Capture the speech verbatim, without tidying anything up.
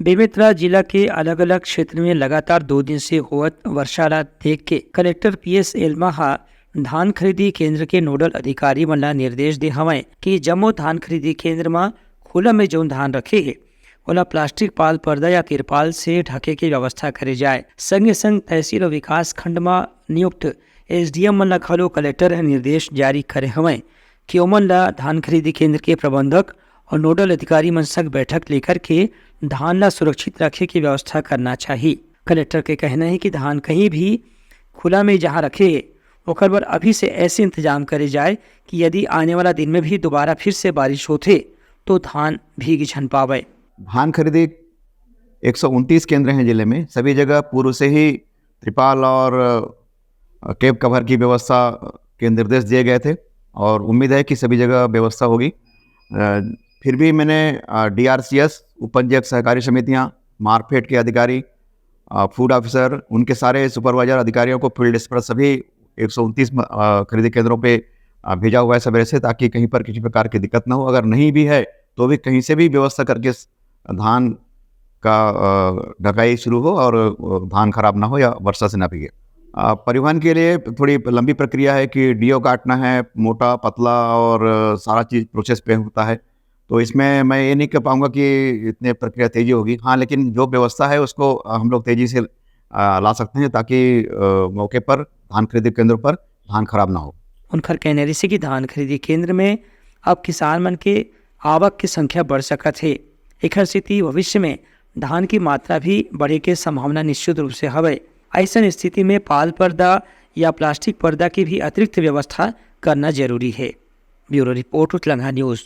बेमेतरा जिला के अलग-अलग क्षेत्र में लगातार दो दिन से होवत वर्षा ला देख के कलेक्टर पीएस एल्मा हा धान खरीदी केंद्र के नोडल अधिकारी मन ला निर्देश दे हवय कि जम्मो धान खरीदी केंद्र म खुला में जौन धान रखे हे, ओला प्लास्टिक पाल पर्दा या तिरपाल से ढके के व्यवस्था करे जाए। संगे संग तहसील अउ विकास खंड म नियुक्त एसडीएम मन ला घलो कलेक्टर ह निर्देश जारी करे हवय कि ओमन ला धान खरीदी केंद्र के प्रबंधक और नोडल अधिकारी मन संग बैठक लेकर के धान ला सुरक्षित रखे के व्यवस्था करना चाहिए। कलेक्टर के कहना है कि धान कहीं भी खुला में जहां रखे हे, ओकर बर अभी से ऐसे इंतजाम करे जाए कि यदि आने वाला दिन में भी दोबारा फिर से बारिश होथे, तो धान भीग झन पावे। धान खरीदी एक सौ उनतीस केंद्र हैं जिले में, सभी जगह पूर्व से ही त्रिपाल और अ, केप कवर की व्यवस्था के निर्देश दिए गए थे और उम्मीद है कि सभी जगह व्यवस्था होगी। अ, फिर भी मैंने, अ, डीआरसीएस, उपपंजीयक सहकारी समितियां, मार्केट के अधिकारी, अ, फूड ऑफिसर, उनके सारे सुपरवाइजर अधिकारियों को फील्ड पर सभी एक सौ उनतीस म-, अ, खरीदी केंद्रों पे, अ, भेजा हुआ है सवेरे से, ताकि कहीं पर किसी प्रकार की दिक्कत ना हो। अगर नहीं भी है, तो भी कहीं से भी व्यवस्था करके स-, धान का, अ, ढकाई शुरू हो और, अ, धान खराब ना हो या वर्षा से ना भीगे। अ, परिवहन के लिए थोड़ी लंबी प्रक्रिया है कि डीओ काटना है, मोटा, पतला और, अ, सारा चीज़ प्रोसेस पे होता है। तो इसमें मैं ये नहीं कह पाऊंगा कि इतने प्रक्रिया तेजी होगी। हाँ, लेकिन जो व्यवस्था है उसको, अ, हम लोग तेजी से, अ, ला सकते हैं, ताकि, अ, मौके पर धान खरीदी केंद्रों पर धान खराब ना हो। उनकर कहना रहिसे कि धान खरीदी केंद्र में अब किसान मन के आवक के संख्या बढ़ सकत हे। एखर सेती भविष्य में धान की मात्रा भी बढ़े के संभावना निश्चित रूप से हवय। अइसन स्थिति में पाल पर्दा या प्लास्टिक पर्दा की भी अतिरिक्त व्यवस्था करना जरूरी है। Bureau report, Utlangha news.